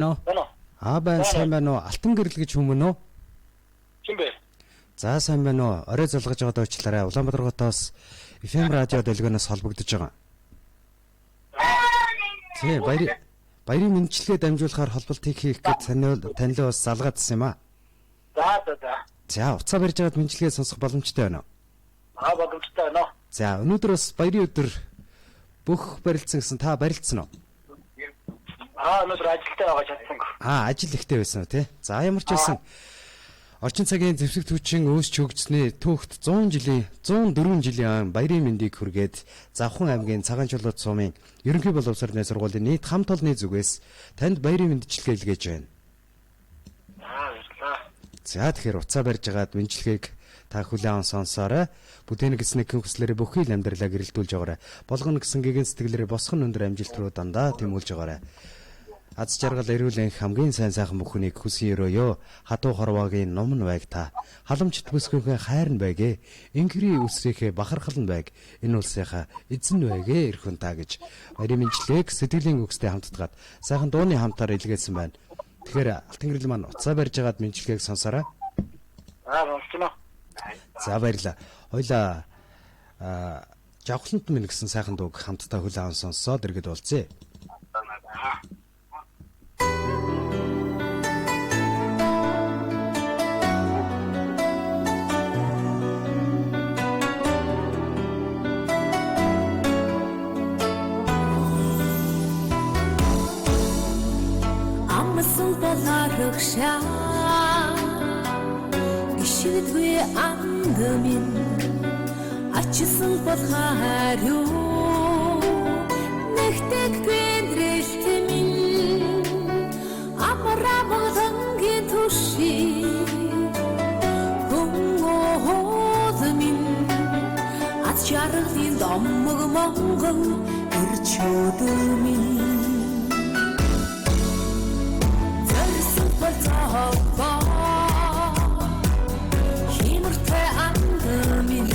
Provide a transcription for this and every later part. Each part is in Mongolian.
Нөө. Аа байна, сайн байна уу? Алтан гэрэл гэж хүмүүн үү? Хин бэ? За сайн байна уу? Орой золгож байгаад уучлаарай. Улаанбаатар хотоос FM радио дэлгэнээс холбогдож байгаа. Тий, баярын мэндчилгээ дамжуулахаар холболтыг хийх гэж танилуу бас залгаадсан юм аа. За за за. За, уцаа барьж байгаад мэндчилгээ сонсох боломжтой байна уу? Аа, боломжтой байна уу? За, өнөөдөр бас баярын өдөр бүх барилцсан гэсэн, та барилцсан уу? Аа, өнөөдөр ажилтай байгаа, чадсангүй. Аа, ажил ихтэй байсан уу, тий? За, ямар ч байсан орчин цагийн зэвсэг түвшин өөсч хөгжсөний түүхт 100 жилийн 104 жилийн баярын мэндийг хүргээд Завхан аймгийн Цагаан чулуут сумын ерөнхий боловсролын сургуулийн нийт хамт олонны зүгээс танд баярын мэндчилгээ илгээж байна. Аа, баярлалаа. За, тэгэхээр уцаа барьж агаад мэндчилгээг та хүлээн аван сонсоорой. Бүтээнэ гэсэн нэгэн хүслээрээ бүхий л амьдралаа гэрэлтүүлж байгаарай. Болгоно гэсэн гэгэн сэтгэлээрээ босхон өндөр амжилт руу дандаа тэмүүлж байгаарай. Аз жаргал эрүүл энх хамгийн сайн сайхан бүхнийг хүсэн өрөөё. Хатуу хорвоогийн ном нь байг та. Халамжт бүсгүйхэн хайр нь байг. Инхрийн үсрийнхээ бахархал нь байг. Энэ улсынхаа эзэн нь байг эрхэн та гэж баярын мэндчлэгийг сэтгэлийн үгстэй хамтдгаад сайхан дууны хамтаар илгээсэн байна. Тэгэхээр Алтан гэрэл маань уцаа барьж агаад мэндчилгээг сонсоорой. Аа, сонсчихно. За, баярлалаа. Хоёлаа жавхлант минь гэсэн сайхан дууг хамтдаа хүлээн аван сонсоод иргэд уулзъя. Амсан болоорогшаа гişвдгүй анд минь ачсан бол хариу нэгтгэхгүй нэрэлт минь амар амгалангийн түши хөнгөө минь аз жаргалын домог Монгол өрчөөдөө минь химэртэй анд минь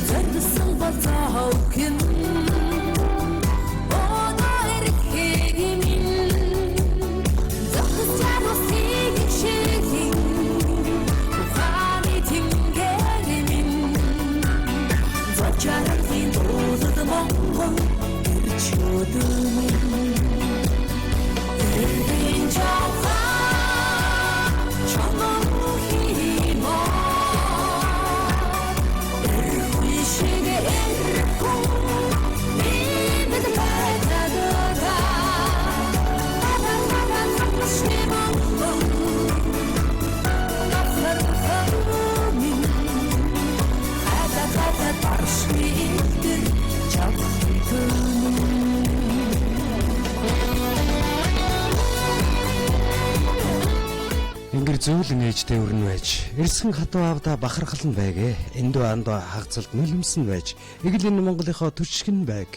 зорьсон бол зовхин өнөө эрхийг минь зохис жаргалыг шиглэн ухааны тэнгэр минь зочаарлын дуулал Монгол эрчүүд минь эргэн жавхаа чоно хиймо эрхүн шиг эрхүн бидэд байдагда Ингэр зөөлөн ээжтэй өрнө байж, эрсхэн хатуу аавда бахархал нь байг. Эндүү андуу хагцалд нулимсан байж, эгэл энэ Монголынхоо түшиг нь байг.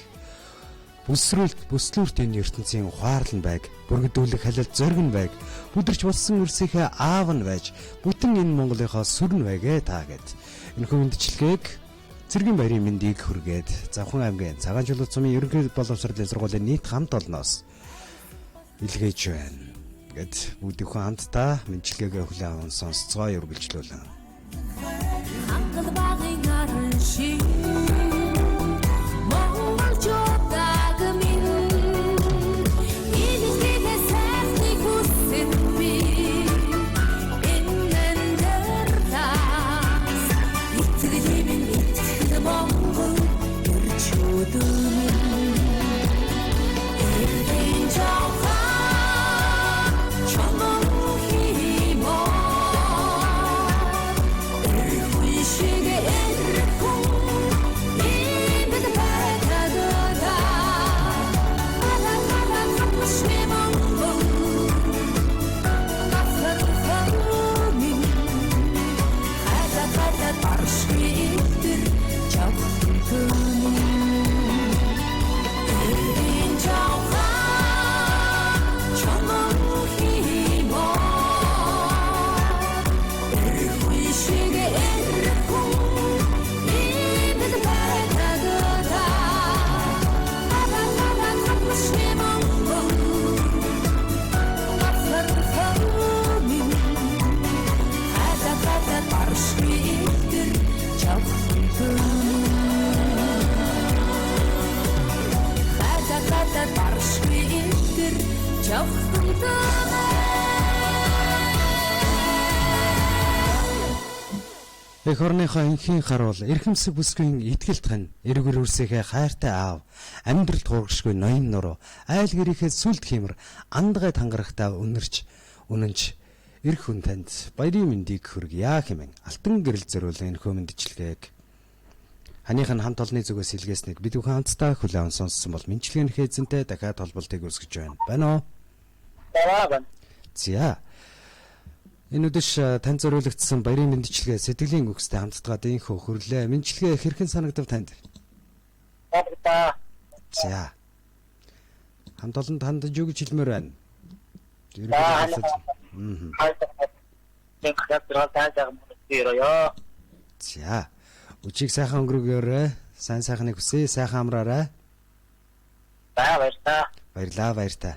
Бүсрүүлт бүслүүрт энэ ертөнцийн ухаарлал нь байг. Бүргэдүүлэх халилт зориг нь байг. Бүдэрч болсон өрсийнхээ аав нь байж, бүтэн энэ Монголынхоо сүр нь байг та гэд. Энэхүү мэндчилгээг цэргийн баярын мэндийг хүргээд Завхан аймгийн Цагаан чулуут сумын ерөнхий боловсролын сургуулийн нийт хамт олноос илгээж байна. Гэт бүгдийнхөө хамтдаа мэндчилгээгээ хүлээн аван сонсцгоо үргэлжлүүлэн. Хангал багын арын шиг Монголчуудаг минь илгэдэ сайхны хүсэт би энэ амьдралаас итгэл минь итгэл Монгол эрчүүд минь эргэн жавхаа чоно хиймо эрхүн шиг эрхүн Чавхан Эх орныхоо энхийн харуул, эрхэмсэг бүсгүйн итгэлт хань, эргэр үрсийнхээ хайртай аав, амьдралд хуургашгүй ноён нуруу, айл гэрийнхээ сүлд хиймэр, андгай тангарагтаа үнэрч, үнэнч эрх хүн танд баярын мэндийг хүргье хэмээн алтан гэрэл зориулан энэхүү мэндчилгээг ханых нь хамт олонны зүгээс илгээснийг бид бүхэн хамтдаа хүлээн сонссон бол мэндчилгээнийхээ эзэнтэй дахиад холболтыг үүсгэж байна. Байна уу? За байна. За. Энэ үдэш танд зориулагдсан баярын мэндчилгээ сэтгэлийн үгстэй хамтдаа дийнхүү хөрлөө. Мэндчилгээ хэрхэн санагдав танд? Баярлалаа. За. Хамт олон танд юу гэж хэлмээр байна? За, Ерөнхийдөө. За. Өчиг сайхан өнгөрөөгөөрэй. Сайн сайхныг хүсье. Сайхан амраарай. За баярлалаа. Баярлалаа, баяртай.